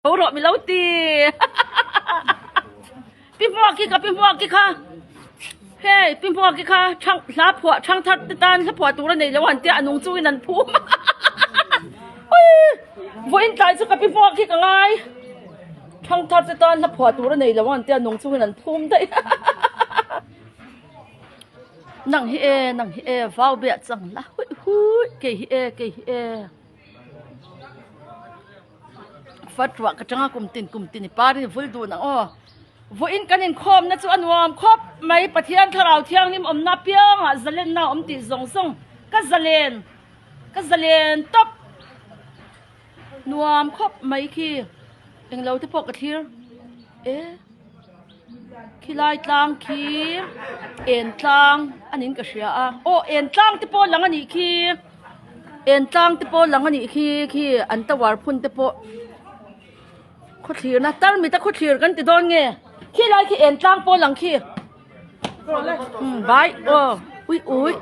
Tho rawh milo ti. Pi Hmuaki ka pi Hmuaki kha hei pi Hmuaki kha thang hla phuah thang thar te tan hla phuah tur a nei lo han tia a nung chungin an phum vawiin tlai chu ka pi Hmuaki ka ngai thang thar te tan hla phuah tur a nei lo han tia a nung chungin an phum daih nang hi e nang hi e vau biah chang la hui hui kei hi e kei hi e. Fat ruah ka tanga kum tin kum tin i par in vul dun ang aw. Vawiin kan inkhawmna chu a nuam khawp mai Pathian Thlarau Thianghlim awmna apiangah zalenna a awm tih zawng zawng ka zalen ka zalen tawp nuam khawp mai khi englo te pawh ka thlir e khilai tlang khi en tlang a niin ka hria a aw en tlang te pawh lang a nih khi. En tlang te pawh lang a nih khi khi an tower phun te pawh khawthlirna tarmit a khawthlir kan ti dawn nge khi lai khi en tlang pawh lang khi umm vai aw ui ui.